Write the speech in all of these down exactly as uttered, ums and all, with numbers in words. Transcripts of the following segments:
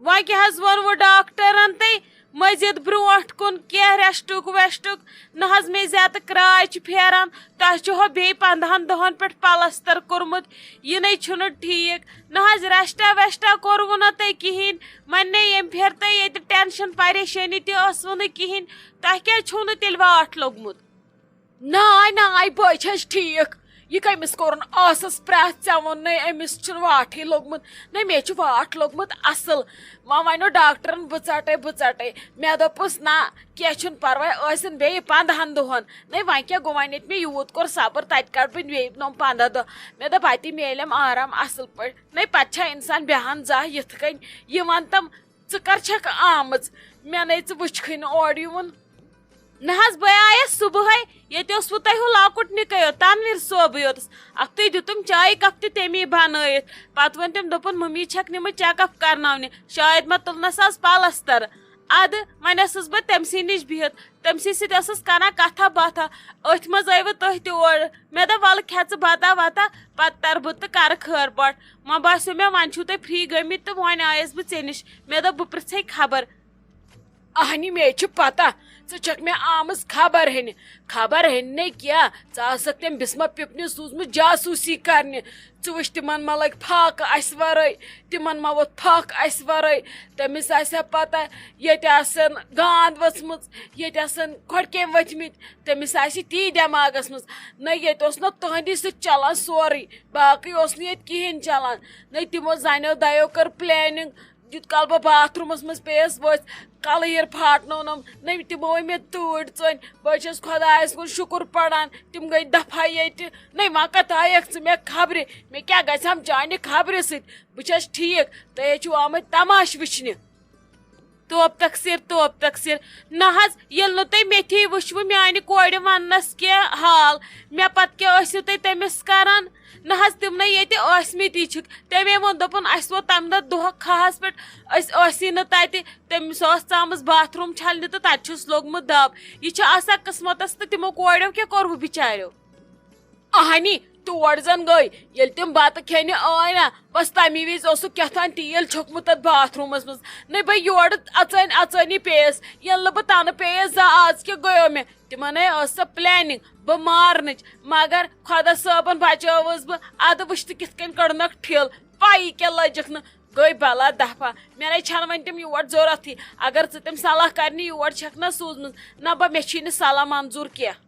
وۄنۍ کیٛاہ حظ ووٚنوٕ ڈاکٹرن تۄہہِ؟ مٔزیٖد برونٛٹھ کُن کینٛہہ ریسٹُک ویسٹُک نہ حظ، مےٚ زیادٕ کرٛاے چھِ پھیران۔ تۄہہِ چھُ ہو بیٚیہِ پنٛدہن دۄہن پٮ۪ٹھ پلستر کوٚرمُت، یہِ نَے چھُنہٕ ٹھیٖک۔ نہ حظ ریسٹا ویسٹا کوٚروٕ نہ تۄہہِ کِہیٖنۍ۔ وۄنۍ نَے ییٚمہِ پھِرِ تۄہہِ ییٚتہِ ٹینشن پریشٲنی تہِ ٲسوٕ نہٕ کِہیٖنۍ، تۄہہِ کیٛازِ چھُو نہٕ تیٚلہِ واٹھ لوٚگمُت؟ ناے ناے، بہٕ چھَس ٹھیٖک۔ یہِ کٔمِس کوٚرُن ٲسَس پرٛٮ۪تھ؟ ژےٚ ووٚن نَے أمِس چھُنہٕ واٹھٕے لوٚگمُت۔ نَے مےٚ چھُ واٹھ لوٚگمُت اَصٕل۔ وۄنۍ وَنیو ڈاکٹرَن، "بہٕ ژَٹَے، بہٕ ژَٹَے۔" مےٚ دوٚپُس، "نہ، کینٛہہ چھُنہٕ پَرواے، ٲسِن بیٚیہِ پنٛدہَن دۄہَن۔" نَے وۄنۍ کیٛاہ گوٚو، وۄنۍ ییٚتہِ مےٚ یوٗت کوٚر صبر، تَتہِ کَڑٕ بہٕ بیٚیہِ نۄم پنٛداہ دۄہ۔ مےٚ دوٚپ، اَتی میلٮ۪م آرام اَصٕل پٲٹھۍ۔ نَے پَتہٕ چھا اِنسان بیٚہان زانٛہہ یِتھ کٔنۍ؟ یہِ وَن تَم، ژٕ کَر چھَکھ آمٕژ؟ مےٚ نَے ژٕ وٕچھکھٕے نہٕ اورٕ یِوُن۔ نہ حظ، بہٕ آیس صبحٲے، ییٚتہِ اوسوٕ تۄہہِ ہُہ لۄکُٹ نِکے یوت، تنویر صٲبٕے یوتس۔ اکھتُے دیُتُم چایہِ کپ تہِ تٔمی بنٲیِتھ۔ پتہٕ ووٚن تٔمۍ، دوٚپُن، "مٔمی چھکھ نِمٕژ چیک اپ کرناونہِ، شاید ما تُلنس از پلستر۔" ادٕ وۄنۍ ٲسٕس بہٕ تٔمۍ سٕے نِش بِہِتھ، تٔمۍ سٕے سۭتۍ ٲسٕس کران کتھا باتھا۔ أتھۍ منٛز ٲیوٕ تُہۍ تہِ اورٕ۔ مےٚ دوٚپ، "ولہٕ کھےٚ ژٕ بتا وتا، پتہٕ ترٕ بہٕ تہٕ کرٕ خٲر پٲٹھۍ۔" وۄنۍ باسیو مےٚ، وۄنۍ چھِو تُہۍ فری گٔمٕتۍ تہٕ وۄنۍ آیس بہٕ ژےٚ نِش۔ مےٚ دوٚپ، بہٕ پرژھے خبر۔ اہنی، مےٚ چھِ پتہ، ژٕ چھکھ مےٚ آمٕژ خبر ہینہِ۔ خبر ہینہِ نے کیٛاہ، ژٕ آسکھ تٔمۍ بسمہ پِپنہِ سوٗزمُت جاسوٗسی کرنہِ۔ ژٕ وٕچھ، تِمن ما لگہِ فاقہٕ اسہِ ورٲے، تِمن ما ووت فاقہٕ اسہِ ورٲے۔ تٔمِس آسہِ ہا پتہ، ییٚتہِ آسن گانٛد ؤژھمٕژ، ییٚتہِ آسن کھۄڈ کیٚمۍ ؤتھمٕتۍ، تٔمِس آسہِ تی دٮ۪ماغس منٛز۔ نہ، ییٚتہِ اوس نہ تُہنٛدی سۭتۍ چلان سورُے، باقٕے اوس نہٕ ییٚتہِ کِہیٖنۍ چلان۔ نہ، تِمو زنیو دۄیو کٔر پلیننگ، یوٗت کال بہٕ باتھ روٗمس منٛز پیٚیَس ؤژھ، کلہٕ ییر پھاٹنوونم۔ نٔمۍ تہِ موے مےٚ تۭر ژٔنۍ۔ بہٕ حظ چھَس خۄدایَس کُن شُکُر پَران، تِم گٔے دفا ییٚتہِ۔ نٔے وۄنۍ کَتھ آیَکھ ژٕ مےٚ خبرِ؟ مےٚ کیٛاہ گژھِ ہم چانہِ خبرِ سۭتۍ؟ بہٕ چھَس ٹھیٖک، تُہۍ حظ چھِو آمٕتۍ تماشہٕ وٕچھنہِ۔ توب تقصیر، توب تقصیر۔ نہ حظ، ییٚلہِ نہٕ تُہۍ مےٚ تھی وٕچھوٕ میانہِ کورِ وننس کینٛہہ حال، مےٚ پتہٕ کیٛاہ ٲسِو تُہۍ تٔمِس کران؟ نہ حظ، تِمنٕے ییٚتہِ ٲسمٕتی چھِکھ۔ تٔمۍ ووٚن، دوٚپُن، "اَسہِ ووت تَمہِ دۄہ دۄہ کھہَس پٮ۪ٹھ، أسۍ ٲسی نہٕ تَتہِ، تٔمِس ٲس ژامٕژ باتھ روٗم چھَلنہِ تہٕ تَتہِ چھُس لوٚگمُت دَب۔" یہِ چھِ آسان قٕسمَتَس، تہٕ تِمو کورٮ۪و کیٛاہ کوٚروٕ بِچاریو؟ اَہنی، تور زَن گٔے، ییٚلہِ تِم بَتہٕ کھیٚنہِ ٲے نا، بَس تَمی وِزِ اوسُکھ کیٛاہ تام تیٖل چھوٚکمُت تَتھ باتھ روٗمَس منٛز۔ نَے بہٕ یورٕ اَژٲنۍ اَژٲنی پیٚیَس، ییٚلہِ نہٕ بہٕ تَنہٕ پیٚیَس زانٛہہ، آز کیٛاہ گٔیو مےٚ؟ تِمن ہے ٲس سۄ پلیننگ بہٕ مارنٕچ، مگر خۄدا صٲبن بچٲوٕس بہٕ۔ ادٕ وٕچھ تہٕ کِتھ کٔنۍ کٔڑنکھ ٹھِل، پایی کیٛاہ لٔجکھ نہٕ، گٔے بلا دفعہ۔ مےٚ نے چھنہٕ وۄنۍ تِم یور ضروٗرتھٕے۔ اگر ژٕ تٔمۍ صلاح کرنہِ یور چھکھ نہ سوٗزمٕژ، نہ بہ، مےٚ چھی نہٕ صلاح منظوٗر کینٛہہ۔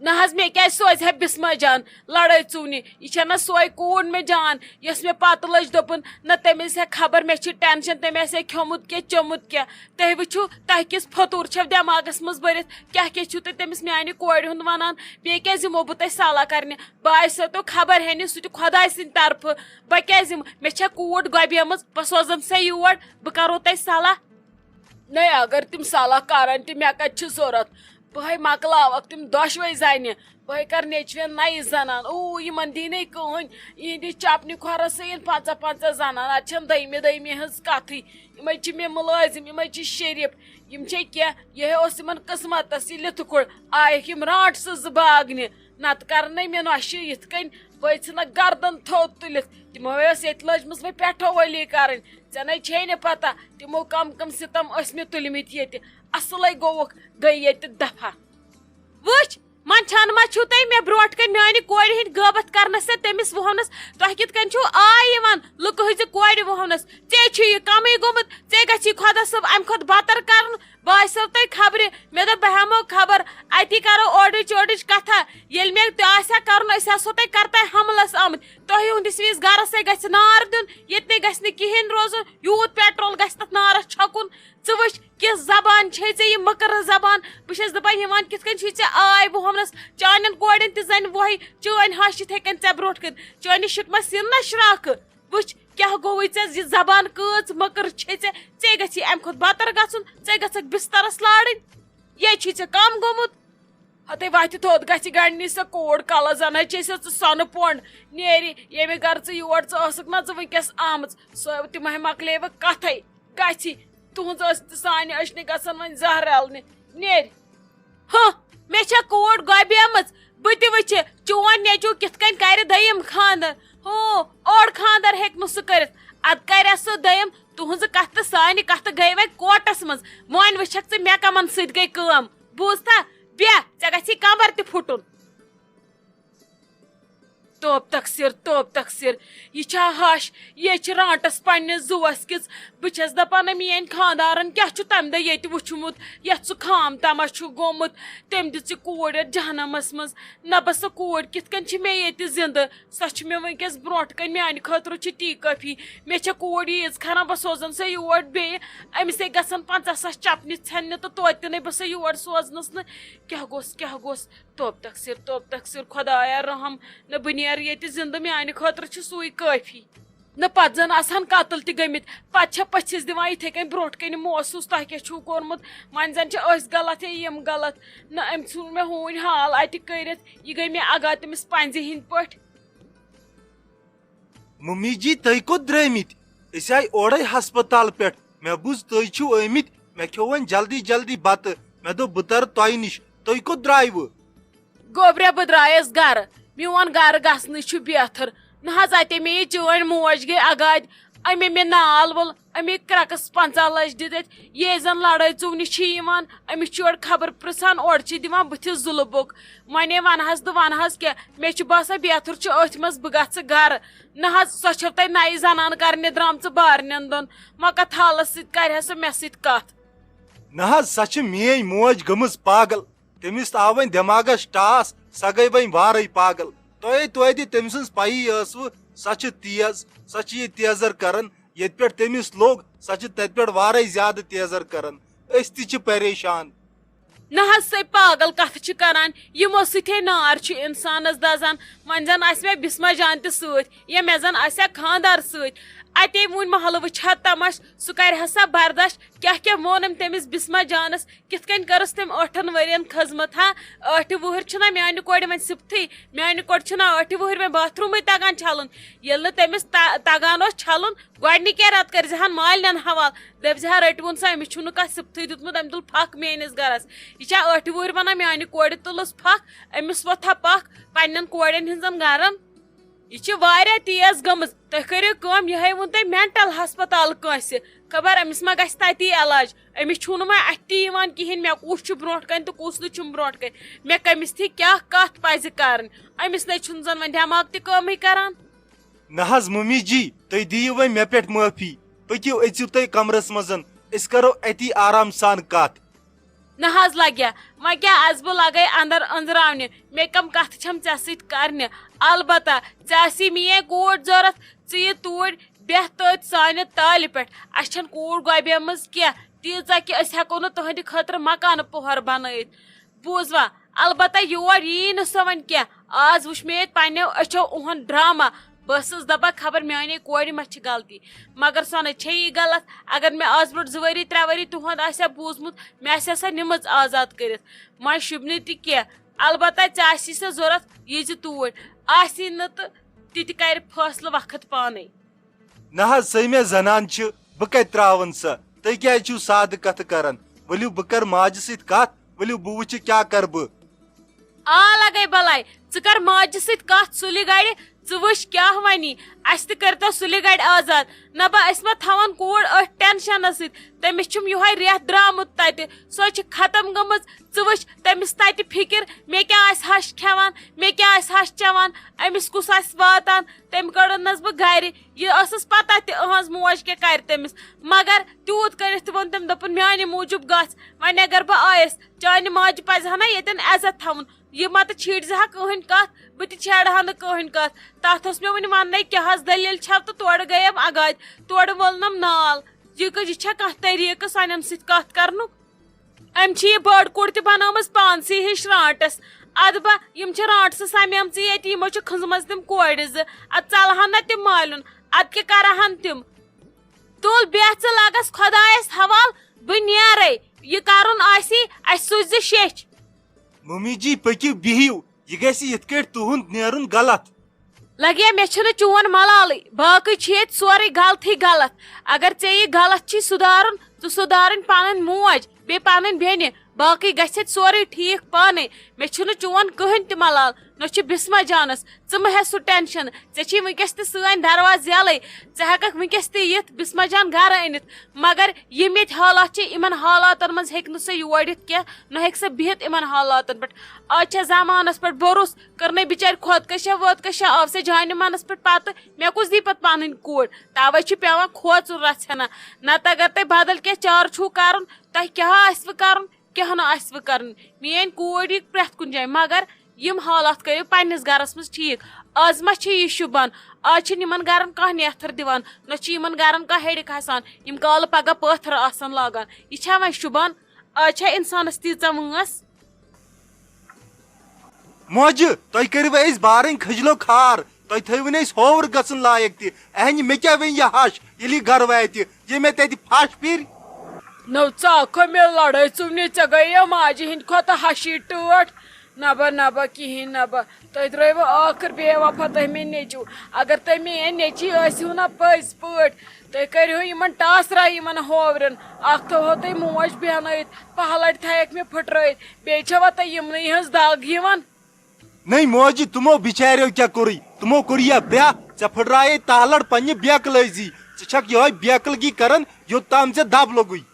نہ حظ، مےٚ کیٛازِ سوزِ ہا بسمہ جان لڑٲے ژوٗنہِ؟ یہِ چھےٚ نہ سۄے کوٗر مےٚ جان، یۄس مےٚ پتہٕ لٔج۔ دوٚپُن، نہ تٔمِس ہیٚکھ خبر، مےٚ چھِ ٹینشن، تٔمۍ آسہِ ہے کھیوٚمُت کینٛہہ، چوٚمُت کینٛہہ۔ تُہۍ وٕچھِو، تۄہہِ کِژھ فطوٗر چھو دٮ۪ماغس منٛز بٔرِتھ، کیٛاہ کیٛاہ چھِو تُہۍ تٔمِس میانہِ کورِ ہُنٛد ونان؟ بیٚیہِ کیٛازِ یِمو بہٕ تۄہہِ صلاح کرنہِ؟ بہٕ آسہِ سو تو خبر ہینہِ، سُہ تہِ خۄداے سٕنٛدِ طرفہٕ۔ بہٕ کیٛازِ یِمہٕ؟ مےٚ چھےٚ کوٗر گۄبیمٕژ، بہٕ سوزن سۄ یور، بہٕ کرو تۄہہِ صلاح۔ نَے، اگر تِم صلاح کرن تہِ، مےٚ کتہِ چھِ ضروٗرت؟ بہٕ ہے مۄکلاوکھ تِم دۄشوے زنہِ۔ بہٕ ہے کرٕ نیچوٮ۪ن نَیہِ زنان۔ اوٗ، یِمن دی نَے کٕہٕنۍ۔ یِہِنٛدِ چپنہِ کھۄرس سۭتۍ یِن پنٛژاہ پنٛژاہ زنان۔ اتھ چھَنہٕ دٔیمہِ دٔیمہِ ہٕنٛز کتھٕے۔ یِمے چھِ مےٚ مُلٲزِم، یِمے چھِ شریٖف۔ یِم چھے کینٛہہ، یِہے اوس یِمن قٕسمتس یہِ لِتھٕ کُڑ۔ آیکھ یِم رانٛٹہٕ سٕہ زٕ باگنہِ۔ نتہٕ کرٕ نَے مےٚ نۄشہِ یِتھ کٔنۍ۔ بہٕ ہے ژھٕنکھ گردن تھوٚد تُلِتھ۔ تِمو ہے ٲس ییٚتہِ لٔجمٕژ وۄنۍ پٮ۪ٹھو وٲلی کرٕنۍ۔ ژےٚ نے چھے نہٕ پتہ تِمو کم کم ستم ٲسۍ مےٚ تُلمٕتۍ ییٚتہِ۔ اصلے گوٚوُکھ، گٔے ییٚتہِ دفعہ۔ وٕچھ، منٛدچھان ما چھِو تُہۍ مےٚ برونٛٹھ کنہِ میانہِ کورِ ہٕنٛدۍ غٲبت کرنس تہٕ تٔمِس وُہنس؟ تۄہہِ کِتھ کٔنۍ چھِو آے یِوان لُکہٕ ہٕنٛزِ کورِ وُہنس؟ ژےٚ چھُ یہِ کمٕے گوٚمُت، ژےٚ گژھی خۄدا صٲب امہِ کھۄتہٕ بتر کرُن۔ بہٕ آسٮ۪و تۄہہِ خبرِ، مےٚ دوٚپ بہٕ ہٮ۪مو خبر، اتی کرو اورٕچ یورٕچ کتھا۔ ییٚلہِ مےٚ تہِ آسہِ ہا کرُن، أسۍ آسو تۄہہِ کرتاے حملس آمٕتۍ۔ تۄہہِ ہُنٛدِس وِزِ گرس ہے گژھِ نار دیُن، ییٚتہِ نے گژھِ نہٕ کِہیٖنۍ روزُن، یوٗت پیٹرول گژھِ تتھ نارس چھکُن۔ ژٕ وٕچھ، کِژھ زبان چھے ژےٚ یہِ مٔکٕر زبان۔ بہٕ چھَس دَپان، یِوان کِتھ کٔنۍ چھُے ژےٚ آے وُہَمنَس؟ چانٮ۪ن کورٮ۪ن تہِ زَنہِ وۄہَے چٲنۍ ہَش یِتھَے کٔنۍ ژےٚ برونٛٹھ کَنہِ۔ چٲنِس شِٹمَس یِن نہ شرٛاکہٕ۔ وٕچھ، کیٛاہ گوٚوُے ژےٚ؟ یہِ زبان کۭژ مٔکٕر چھے ژےٚ؟ ژےٚ گژھی اَمہِ کھۄتہٕ بَتَر گژھُن، ژےٚ گژھکھ بِستَرَس لارٕنۍ۔ یے چھُے ژےٚ کَم گوٚمُت؟ ہتے وتھِ تھوٚد گژھِ گنڈنی سۄ کوٗر، کلس زن ہے چھے سۄ ژٕ سۄنہٕ پونڈ۔ نیرِ ییٚمہِ گرٕ ژٕ یور ژٕ ٲسٕکھ نا ژٕ وٕنکیٚس آمٕژ، سۄ تِم ہے مۄکلے وۄنۍ کتھے۔ گژھِ، تُہنٛز ٲس تہٕ سانہِ أچھنہِ گژھن وۄنۍ زہر رلنہِ۔ نیرِ۔ ہہ، مےٚ چھےٚ کوٗر گۄبیمٕژ، بہٕ تہِ وٕچھِ چون نیٚچو کِتھ کٔنۍ کرِ دوٚیِم خانٛدر۔ ہو، اوٚڑ خانٛدر ہیٚکہِ نہٕ سُہ کٔرِتھ، ادٕ کرِ سُہ دوٚیِم۔ تُہنٛزٕ کتھٕ تہٕ سانہِ کتھٕ گٔے وۄنۍ کوٹس منٛز۔ وۄنۍ وٕچھکھ ژٕ مےٚ کمن سۭتۍ گٔے کٲم۔ بوٗزتھا؟ بیٚہہ، ژےٚ گژھی کمر تہِ پھُٹُن۔ توب تقصیر، توب تقصیر۔ یہِ چھا ہش؟ یہِ چھِ رانٹس پننِس زُوس کِژھ۔ بہٕ چھَس دپان، نہ میٲنۍ خاندارن کیٛاہ چھُ تمہِ دۄہ ییٚتہِ وُچھمُت، یتھ سُہ خام تما چھُ گوٚمُت۔ تٔمۍ دِژ یہِ کوٗر یتھ جہنمس منٛز۔ نہ بہٕ، سۄ کوٗر کِتھ کٔنۍ چھِ مےٚ ییٚتہِ زندٕ؟ سۄ چھِ مےٚ وٕنکیٚس برونٛٹھ کَنہِ میانہِ خٲطرٕ چھِ ٹی کافی۔ مےٚ چھےٚ کوٗر ییٖژ خران، بہٕ سوزن سۄ یور بیٚیہِ۔ أمِس ہے گژھن پنٛژاہ ساس چپنہِ ژھٮ۪ننہِ تہٕ توتہِ تہِ نَے بہٕ سۄ یور سوزنس نہٕ۔ کیٛاہ گوٚژھ، کیٛاہ گوٚژھ؟ توب تقصیر، توب تقصیر، خۄدایا رحم۔ نہ بہٕ نیرٕ ییٚتہِ زِندٕ، میانہِ خٲطرٕ چھُ سُے کٲفی۔ نہ پتہٕ زن آسہٕ ہن قتل تہِ گٔمٕتۍ، پتہٕ چھےٚ پٔژھِس دِوان یِتھے کٔنۍ برونٛٹھ کنہِ محسوٗس تۄہہِ کیٛاہ چھُو کوٚرمُت۔ وۄنۍ زن چھِ أسۍ غلط یا یِم غلط۔ نہ أمۍ ژھُن مےٚ ہوٗنۍ حال اتہِ کٔرِتھ، یہِ گٔے مےٚ اگاں تٔمِس پنٛزِ ہِنٛدۍ پٲٹھۍ۔ ممی جی، تُہۍ کوٚت درٛٲمٕتۍ؟ أسۍ آے اورے ہسپتال پٮ۪ٹھ۔ مےٚ بوٗز تُہۍ چھِو آمٕتۍ۔ مےٚ کھیوٚو وۄنۍ جلدی جلدی بتہٕ۔ مےٚ دوٚپ بہٕ ترٕ تۄہہِ نِش۔ تُہۍ کوٚت درٛایوٕ؟ گوٚبریا، بہٕ درٛایس گرٕ۔ میون گرٕ گژھنٕے چھُ بہتر۔ نہ حظ، اتے مےٚ یہِ چٲنۍ موج گٔے اگادِ۔ أمۍ مےٚ نال وول، أمۍ کرکس پنٛژاہ لچھ دِتھ۔ یے زن لڑٲے ژُونہِ چھِ یِوان، أمِس چھُ یورٕ خبر پرژھان، اورٕ چھِ دِوان بٕتھِس زُلہٕ بوٚک۔ وۄنۍ وَنہٕ حظ تہٕ وَنہٕ حظ کیٛاہ؟ مےٚ چھُ باسان، بیتھُر چھُ أتھۍ منٛز، بہٕ گژھٕ گرٕ۔ نہ حظ، سۄ چھَو تۄہہِ نَیہِ زنان کرنہِ درٛامژٕ بارنٮ۪ن دۄن۔ مۄکہ تھالَس سۭتۍ کرِ ہا سۄ مےٚ سۭتۍ کتھ۔ نہ حظ، سۄ چھِ میٲنۍ موج گٔمٕژ پاگل۔ تٔمِس آو وۄنۍ دٮ۪ماغس ٹاس، سۄ گٔے وۄنۍ وارَے پاگل۔ تۄہے توتہِ تٔمۍ سٕنٛز پَیی ٲسوٕ، سۄ چھِ تیز، سۄ چھِ یہِ تیزر کران۔ ییٚتہِ پٮ۪ٹھ تٔمِس لوٚگ، سۄ چھِ تَتہِ پٮ۪ٹھ وارَے زیادٕ تیزر کران۔ أسۍ تہِ چھِ پریشان۔ نہ حظ، سۄے پاگل کتھٕ چھِ کران، یِمو سۭتۍ ہے نار چھُ انسانس دزان۔ وۄنۍ زن آسہِ مےٚ بسمہ جان تہِ سۭتۍ، یا مےٚ زن آسہِ ہا خاندار سۭتۍ۔ اتے وُنۍ محلہٕ وٕچھِ ہا تماش، سُہ کرِ ہا سا برداش؟ کیٛاہ کیٛاہ ووٚن أمۍ تٔمِس بسمہ جانس؟ کِتھ کٔنۍ کٔرٕس تٔمۍ ٲٹھن ؤرین خدمت ہا؟ ٲٹھِ وُہٕرۍ چھِنہ میانہِ کورِ وۄنۍ سِبتھٕے، میانہِ کورِ چھِنہ ٲٹھِ وُہٕرۍ وۄنۍ باتھ روٗمٕے تگان چھلُن۔ ییٚلہِ نہٕ تٔمِس ت-، تگان اوس چھلُن، گۄڈنِکے رٮ۪تہٕ کٔرۍ زِ ہن مالِنٮ۪ن حوالہٕ، دٔپۍ زِ ہا، رٔٹۍ وُن سا، أمِس چھُنہٕ کانٛہہ سِبتھٕے دیُتمُت، أمۍ تُل پھکھ میٲنِس گرس۔ یہِ چھا ٲٹھِ وُہٕرۍ ونان، میانہِ کورِ تُلُس پھکھ، أمِس وۄتھ ہا پکھ پننٮ۪ن کورٮ۪ن ہٕنٛزن گرن؟ یہِ چھِ واریاہ تیز گٔمٕژ۔ تُہۍ کٔرِو کٲم، یِہے ووٚن تۄہہِ مینٹل ہسپتال کٲنٛسہِ۔ خبر أمِس ما گژھِ تتی علاج؟ أمِس چھُنہٕ وۄنۍ اَتھِ تہِ یِوان کِہیٖنۍ، مےٚ کُس چھُ برونٛٹھ کَنہِ تہٕ کُس نہٕ چھُم برونٛٹھ کَنہِ۔ مےٚ کٔمِس تھی کیٛاہ کَتھ پَزِ کَرٕنۍ؟ أمِس نے چھُنہٕ زَن وۄنۍ دٮ۪ماغ تہِ کٲمٕے کَران۔ نہ حظ ممی جی، تُہۍ دِیِو وۄنۍ مےٚ پٮ۪ٹھ معٲفی۔ پٔکِو، أژِو تُہۍ کمرس منٛز، أسۍ کرو اتی آرام سان کتھ۔ نہ حظ لگیا، وۄنۍ کیٛاہ آسہٕ بہٕ لگے اندر أنزراونہِ؟ مےٚ کم کتھٕ چھم ژےٚ سۭتۍ کرنہِ؟ البتہ ژےٚ آسی میٲنۍ کوٗر ضروٗرت، ژٕ یہِ توٗرۍ، بیٚہہ تٔتۍ سانہِ تالہِ پٮ۪ٹھ۔ اسہِ چھنہٕ کوٗر گۄبیمٕژ کینٛہہ، تیٖژاہ کہِ أسۍ ہٮ۪کو نہٕ تُہنٛدِ خٲطرٕ مکانہٕ پوہر بنٲیِتھ۔ بوٗزوا؟ البتہ یور یی نہٕ سۄ وۄنۍ کینٛہہ۔ آز وٕچھ مےٚ ییٚتہِ پننیو أچھو اُہُنٛد ڈرامہ۔ بہٕ ٲسٕس دپان، خبر میانے کورِ ما چھِ غلطی، مگر سۄ نَے چھے یی غلط۔ اگر مےٚ آز برونٛٹھ زٕ ؤری، ترٛےٚ ؤری تُہُنٛد آسہِ ہا بوٗزمُت، مےٚ آسہِ ہا سۄ نِمٕژ آزاد کٔرِتھ۔ وۄنۍ شوٗبہِ نہٕ تہِ کینٛہہ۔ البتہ ژےٚ آسی سۄ ضوٚرتھ، یہِ زِ توٗرۍ آسی نہٕ تہٕ تہِ تہِ کرِ فٲصلہٕ وقت پانے۔ نہ حظ، سۄے مےٚ زنان چھِ، بہٕ کتہِ ترٛاوَن سۄ؟ تُہۍ کیٛازِ چھِو سادٕ کتھٕ کران؟ ؤلِو بہٕ کرٕ ماجہِ سۭتۍ کتھ، ؤلِو بہٕ وٕچھِ کیٛاہ کرٕ بہٕ۔ آ لگے بلاے، ژٕ کر ماجہِ سۭتۍ کتھ سُلہِ گڑِ، ژٕ وٕچھ کیٛاہ ونی۔ اسہِ تہِ کٔرتو سُلہِ گڑِ آزاد۔ نبا، أسۍ ما تھاون کوٗر أتھۍ ٹینشنس سۭتۍ؟ تٔمِس چھُم یِہوے رٮ۪تھ درٛامُت تتہِ، سۄ چھِ ختم گٔمٕژ۔ ژٕ وٕچھ تٔمِس تتہِ فکر، مےٚ کیٛاہ آسہِ ہش کھٮ۪وان، مےٚ کیٛاہ آسہِ ہش چٮ۪وان، أمِس کُس آسہِ واتان۔ تٔمۍ کٔڑٕنس بہٕ گرِ۔ یہِ ٲسٕس پتہ تہِ، أہنٛز موج کیٛاہ کرِ تٔمِس۔ مگر تیوٗت کٔرِتھ تہِ ووٚن تٔمۍ، دوٚپُن، میانہِ موٗجوٗب گژھ۔ وۄنۍ اگر بہٕ آیس، چانہِ ماجہِ پزِ ہا نہ ییٚتٮ۪ن عزت تھاوُن۔ یہِ ما تہٕ چھیڑزِ ہا کٕہٕنۍ کتھ، بہٕ تہِ چھیڑٕ ہا نہٕ کٕہٕنۍ کتھ۔ تتھ اوس مےٚ وُنہِ وننَے، کیٛاہ حظ دٔلیٖل چھَو تہٕ تورٕ گٔیم اگادِ، تورٕ وولنم نال۔ یہِ کٔہ-، یہِ چھا کانٛہہ طریٖقہٕ سانٮ۪ن سۭتۍ کتھ کرنُک؟ أمۍ چھِ یہِ بٔڑ کوٗر تہِ بنٲومٕژ پانسٕے ہِش رانٛٹس۔ ادٕ با، یِم چھِ رانٛٹسہٕ سمیمژٕ ییٚتہِ، یِمو چھِ کھٔنٛزمژٕ تِم کورِ زٕ۔ ادٕ ژلہٕ ہن نہ تِم مالیُن، ادٕ کیٛاہ کرٕ ہن تِم؟ تُل بیٚہہ ژٕ لگس خۄدایس حوال، بہٕ نیرے۔ یہِ کرُن آسی، اسہِ سوٗزِ زِ شیٚچھ۔ ممی جی، پٔکِو بِہِو، یہِ گژھِ یِتھ کٲٹھۍ تُہُنٛد نیرُن غلط۔ لگیا، مےٚ چھُنہٕ چون ملالٕے، باقٕے چھُ ییٚتہِ سورُے غلطٕے غلط۔ اگر ژےٚ یہِ غلط چھی سُدھارُن، ژٕ سُدھارٕنۍ پنٕنۍ موج، بیٚیہِ پنٕنۍ بیٚنہِ۔ باقٕے گژھِ سورُے ٹھیٖک پانے۔ مےٚ چھُنہٕ چون کٕہٕنۍ تہِ ملال، نہ چھُ بسمہ جانس۔ ژٕ مہ ہےٚ سُہ ٹینشن، ژےٚ چھی وٕنکیٚس تہِ سٲنۍ دروازٕ یلے۔ ژٕ ہٮ۪ککھ وٕنکیٚس تہِ یِتھ بسمہ جان گرٕ أنِتھ۔ مگر یِم ییٚتہِ حالات چھِ، یِمن حالاتن منٛز ہیٚکہِ نہٕ سۄ یور یِتھ کینٛہہ، نہ ہیٚکہِ سۄ بِہِتھ یِمن حالاتن پٮ۪ٹھ۔ آز چھےٚ زمانس پٮ۪ٹھ بھروسہٕ، کٔرنَے بِچارِ خۄدکشا وۄدکشا، آو سۄ جانہِ منس پٮ۪ٹھ پتہٕ۔ مےٚ کُس دی پتہٕ پنٕنۍ کوٗر؟ توے چھُ پٮ۪وان کھوژُن رژھِ ہنا۔ نتہٕ اگر تۄہہِ بدل کینٛہہ چارٕ چھُو کرُن، تۄہہِ کیٛاہ آسِوٕ کرُن، کیٛاہ نہٕ آسِوٕ کرُن۔ میٲنۍ کوٗر یی پرٛٮ۪تھ کُنہِ جایہِ، مگر یِم حالات کٔرِو پننِس گرس منٛز ٹھیٖک۔ آز ما چھِ یہِ شوٗبان؟ آز چھِنہٕ یِمن گرن کانٛہہ نیتھر دِوان، نہ چھِ یِمن گرن کانٛہہ ہیٚرِ کھسان، یِم کالہٕ پگاہ پٲتھر آسن لاگان۔ یہِ چھا وۄنۍ شوٗبان؟ آز چھا انسانس تیٖژاہ وٲنٛس؟ موجہِ، تۄہہِ کٔرِو أسۍ بارٕنۍ کھٔجلو کھار، تۄہہِ تھٲوِو نہٕ أسۍ ہووُر گژھُن لایق تہِ۔ اہنہِ، مےٚ کیٛاہ وۄنۍ یہِ ہش، ییٚلہِ یہِ گرٕ واتہِ، ییٚلہِ مےٚ تتہِ پھش پھِرِ۔ نو ژٕ آکھ مےٚ لڑٲے ژُونہِ، ژےٚ گٔیے ماجہِ ہٕنٛدِ کھۄتہٕ ہشی ٹٲٹھ۔ نبا نبا کِہیٖنۍ نبا، تُہۍ درٛٲیوٕ ٲخٕر بے وفا، تُہۍ مےٚ نیٚچوٗ۔ اگر تُہۍ میٲنۍ نیٚچی ٲسِو نا پٔزۍ پٲٹھۍ، تُہۍ کٔرِہو یِمن ٹاسرا، یِمن ہوورٮ۪ن۔ اکھ تھٲوہو تُہۍ موج بیٚہنٲیِتھ، پہہ لٹہِ تھایکھ مےٚ پھٕٹرٲیِتھ، بیٚیہِ چھوا تۄہہِ یِمنٕے ہٕنٛز دگ یِوان؟ نٔے موجہِ، تِمو بِچاریو کیٛاہ کوٚرُے؟ تِمو کوٚر یا برٛاہ، ژےٚ پھٕٹرایے تالڑ پننہِ بیکلٲزی۔ ژٕ چھکھ یِہوے بیکلگی کران، یوٚت تام ژےٚ دب لوٚگُے۔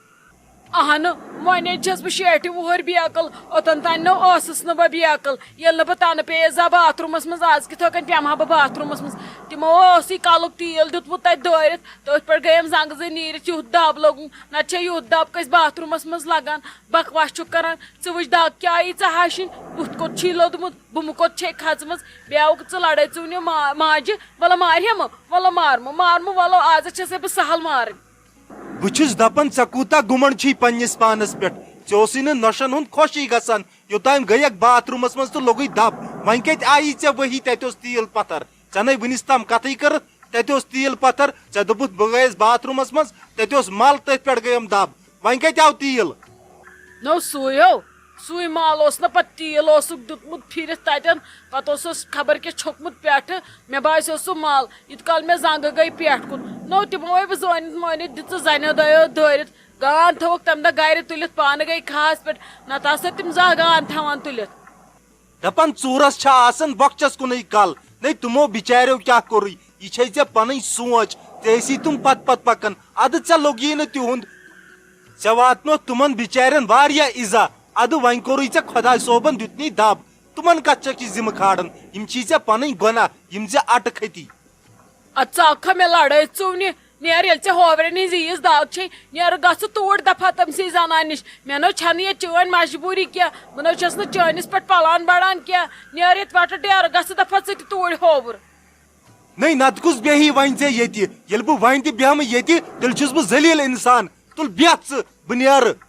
اہنہٕ، وۄنۍ چھس بہٕ شیٹھِ وُہٕر بیکل، اوٚتن تام نہٕ ٲسٕس نہٕ بہٕ بیکل۔ ییٚلہِ نہٕ بہٕ تنہٕ پیٚیس زا باتھ روٗمس منٛز، از کِتھ کٔنۍ پیٚمہٕ ہا بہٕ باتھ روٗمس منٛز؟ تِمو اوسُے کلُک تیٖل دیُتمُت تتہِ دٲرِتھ، تٔتھۍ پٮ۪ٹھ گٔیم زنٛگہٕ زٕ نیٖرِتھ، یُتھ دب لوٚگُم۔ نتہٕ چھےٚ یُتھ دب کٲنٛسہِ باتھ روٗمس منٛز لگان؟ بکواس چھُکھ کران۔ ژٕ وٕچھ دگ کیٛاہ یی ژےٚ ہشِنۍ، بُتھ کوٚت چھُے لوٚدمُت، بُمہٕ کوٚت چھے کھژمٕژ؟ بیٚیہِ آوُکھ ژٕ لڑٲے ژٕ ؤنِو ما-، ماجہِ، وَلہٕ مارہَمہٕ، وَلہٕ مارمہٕ، مارمہٕ، وَلہٕ آز چھَسے بہٕ سہل مارٕنۍ۔ بہٕ چھُس دَپان، ژےٚ کوٗتاہ گُمنڈ چھُے پننِس پانس پٮ۪ٹھ؟ ژےٚ اوسُے نہٕ نۄشن ہُنٛد خۄشٕے گژھان، یوٚتام گٔیَکھ باتھ روٗمس منٛز تہٕ لوٚگُے دب۔ وۄنۍ کتہِ آیی ژےٚ وٲہی، تتہِ اوس تیٖل پتھر؟ ژےٚ نے وٕنِس تام کتھٕے کٔرٕتھ، تتہِ اوس تیٖل پتھر۔ ژےٚ دوٚپُتھ، بہٕ گٔیَس باتھ روٗمس منٛز، تتہِ اوس مل، تٔتھۍ پٮ۪ٹھ گٔیم دب۔ وۄنۍ کتہِ آو تیٖل؟ نو سُے ہو، سُے مال اوس نہ پتہٕ تیٖل اوسُکھ دیُتمُت پھِرِتھ تتٮ۪ن، پتہٕ اوسُس خبر کیٛاہ چھوٚکمُت پٮ۪ٹھٕ، مےٚ باسیو سُہ مال۔ یوٗت کال مےٚ زنٛگہٕ گٔے پٮ۪ٹھ کُن، نو تِمو ہے بہٕ زٲنِتھ مٲنِتھ دِژٕ زنیو دۄیو دٲرِتھ، گان تھٲوٕکھ تمہِ دۄہ گرِ تُلِتھ، پانہٕ گٔے کھہس پٮ۪ٹھ، نتہٕ آسہٕ تِم زانٛہہ گان تھاوان تُلِتھ۔ دپان، ژوٗرس چھا آسان بۄکچس کُنُے کل؟ نے، تِمو بِچاریو کیٛاہ کوٚرُے؟ یہِ چھے ژےٚ پنٕنۍ سونٛچ، ژےٚ ٲسی تِم پتہٕ پتہٕ پکان، ادٕ ژےٚ لوٚگی نہٕ تِہُنٛد۔ ژےٚ واتنوتھ تِمن بِچارٮ۪ن واریاہ ایزا، ادٕ وۄنۍ کوٚرُے ژےٚ خۄداے صٲبن دیُتنُے دب۔ تِمن کتھ چھکھ یہِ ذمہٕ کھالان؟ یِم چھی ژےٚ پنٕنۍ گۄناہ، یِم ژےٚ اٹہٕ کھٔتی۔ ادٕ ژٕ آکھا مےٚ لڑٲے ژُونہِ؟ نیر، ییٚلہِ ژےٚ ہوورٮ۪ن ہٕنٛز ییٖژ داغ چھے، نیر گژھ ژٕ توٗرۍ دفعہ تٔمۍ سٕے زنانہِ نِش۔ مےٚ نہ چھنہٕ ییٚتہِ چٲنۍ مجبوٗری کینٛہہ، بہٕ نہ چھس نہٕ چٲنِس پٮ۪ٹھ پلان بڑان کینٛہہ۔ نیر ییٚتہِ وٹہٕ ڈیرٕ، گژھ ژٕ دفعہ ژٕ تہِ توٗرۍ ہووُر۔ نٔے، نتہٕ کُس بیہی وۄنۍ ژےٚ ییٚتہِ؟ ییٚلہِ بہٕ وۄنۍ تہِ بیہمہٕ ییٚتہِ، تیٚلہِ چھُس بہٕ ذلیل انسان۔ تُل بیٚہہ ژٕ، بہٕ نیرٕ۔